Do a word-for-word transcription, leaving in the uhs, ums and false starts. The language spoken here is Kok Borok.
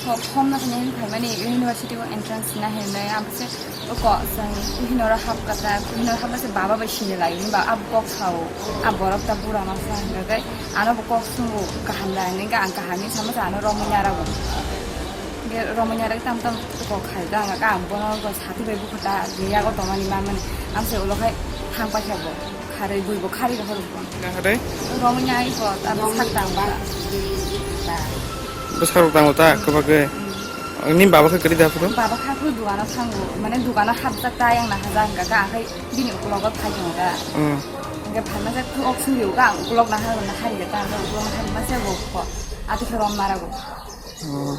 Kok khom na thani hin phaimani university o entrance na hinwi, ang se ko sang hinora hap kata, hinora hap se baba bai sini lai, ba ab kok sao, ab borok ta bura ma sa hinga kai, ano bo kok sungu kaham lai, ninga ang kaham ni sama sa ano romwi narago. Ge romwi narago tam tam kok khai da, ang ka ang bono go sati bai bukhata, ge yago tomani man mani, ang se ulo khai thang pa khe bo. Kharwi bui bo kharwi rw horo bo. Nang hade? Romwi nai ko, abo sak tang ba. Bo sak tang ta, ko ba ke. Ni baba khe kri da phuru? Baba kha phuru dugano thango, mane dugano hapjak ta yang na haja hingka ka, akhai bini ukulok o phai tong ta. Hmm. Hingke phalna jak khu ok suri ka, ukulok na ha na hari ta, ukulok na hari ma se bo ko. Ati khe rom mara bo. Hmm.